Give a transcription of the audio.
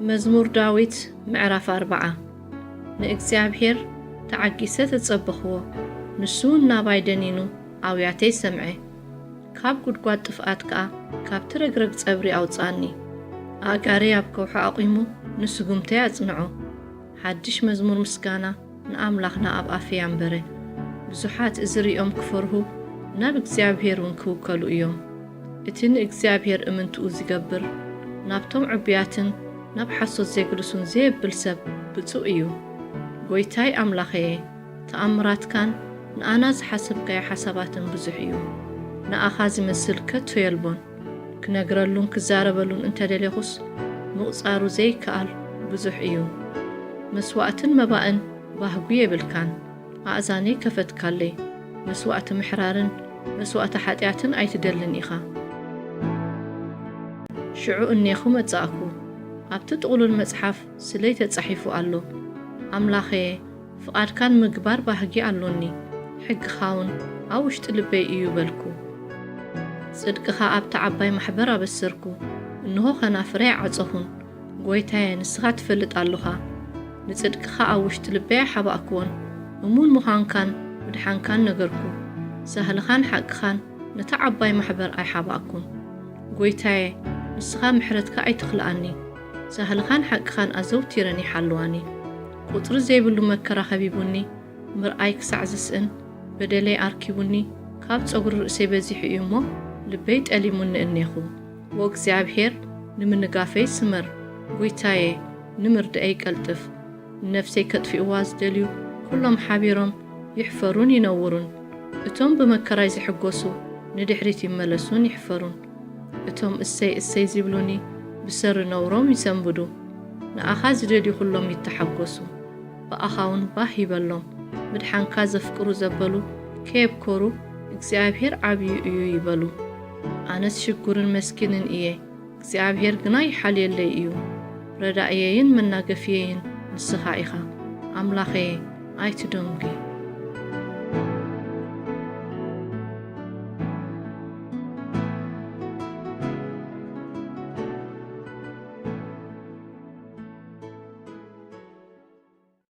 መዝሙር ዳዊት ምዕራፍ ኣርብዓ። ንእግዚኣብሔር ተዓጊሰ ተጸበኽዎ፣ ንሱ እውን ናባይ ደኒኑ ኣውያተይ ሰምዐ። ካብ ጉድጓድ ጥፍኣት ከኣ ካብቲ ረግረግ ጸብሪ ኣውጽኣኒ። ኣእጋረይ ኣብ ከውሒ ኣቑሙ ንስጉምተይ ኣጽንዖ። ሓድሽ መዝሙር ምስጋና ንኣምላኽና ኣብ ኣፈይ ኣንበረ። ብዙሓት እዚ ርእዮም ክፈርሁ፣ ናብ እግዚኣብሔር እውን ክውከሉ እዮም። እቲ ንእግዚኣብሔር እምንትኡ ዝገብር፣ ናብቶም ዕቡያትን ናብ ሓሶት ዜግልሱን ዘየብል ሰብ ብጹእ እዩ። ጐይታይ ኣምላኸየ፣ ተኣምራትካን ንኣና ዝሓሰብካዮ ሓሳባትን ብዙሕ እዩ። ንኣኻ ዝመስል ከቶ የልቦን። ክነግረሉን ክዛረበሉን እንተደሌኹስ፣ ምቑጻሩ ዘይከኣል ብዙሕ እዩ። መስዋእትን መባእን ባህጉ የብልካን። ኣእዛነይ ከፈትካለይ። መስዋእቲ ምሕራርን መስዋእቲ ሓጢኣትን ኣይትደልን ኢኻ። ሽዑ እኔኹ መጻእኩ። ኣብቲ ጥቕሉል መጽሓፍ ስለይ ተጻሒፉ ኣሎ። ኣምላኸየ፣ ፍቓድካ ንምግባር ባህጊ ኣሎኒ፣ ሕግኻ እውን ኣብ ውሽጢ ልበይ እዩ በልኩ። ጽድቅኻ ኣብታ ዓባይ ማሕበር ኣበሰርኩ፣ እንሆ ኸናፍረይ ኣይዓጸኹን። ጐይታየ፣ ንስኻ ትፈልጥ ኣሎኻ። ንጽድቅኻ ኣብ ውሽጢ ልበይ ኣይሓባእክዎን፣ እሙን ምዃንካን ምድሓንካን ነገርኩ። ሳህልኻን ሓቅኻን ነታ ዓባይ ማሕበር ኣይሓባእኩን። ጐይታየ፣ ንስኻ ምሕረትካ ኣይትኽልኣኒ፣ ሳህልኻን ሓቅኻን ኣዘውቲረን ይሓልዋኒ። ቁጽሪ ዘይብሉ መከራ ኸቢቡኒ፣ ምርኣይ ክሳዕ ዝስእን፣ በደለይ ኣርኪቡኒ፣ ካብ ጸጉሪ ርእሰይ በዚሑ እዩ እሞ፣ ልበይ ጠሊሙኒ እኔኹ። ወእግዚኣብሔር፣ ንምንጋፈይ ስመር፣ ጐይታየ፣ ንምርድኣይ ቀልጥፍ። ንነፍሰይ ከጥፍእዋ ዝደልዩ ኵሎም ሓቢሮም ይሕፈሩን ይነውሩን። እቶም ብመከራይ ዝሕጐሱ ንድሕሪት ይመለሱን ይሕፈሩን። እቶም እሰይ እሰይ ዝብሉኒ ብሰሪ ነውሮም ይሰንብዱ። ንኣኻ ዝደልዩ ኵሎም ይተሓጐሱ፣ ብኣኻ እውን ባህ ይበሎም። ምድሓንካ ዘፍቅሩ ዘበሉ ከየብኮሩ፣ እግዚኣብሔር ዓብዩ እዩ ይበሉ። ኣነስ ሽጉርን መስኪንን እየ፣ እግዚኣብሔር ግና ይሓልየለይ እዩ። ረዳእየይን መናገፍየይን ንስኻ ኢኻ፣ ኣምላኸየ፣ ኣይትደንጒ።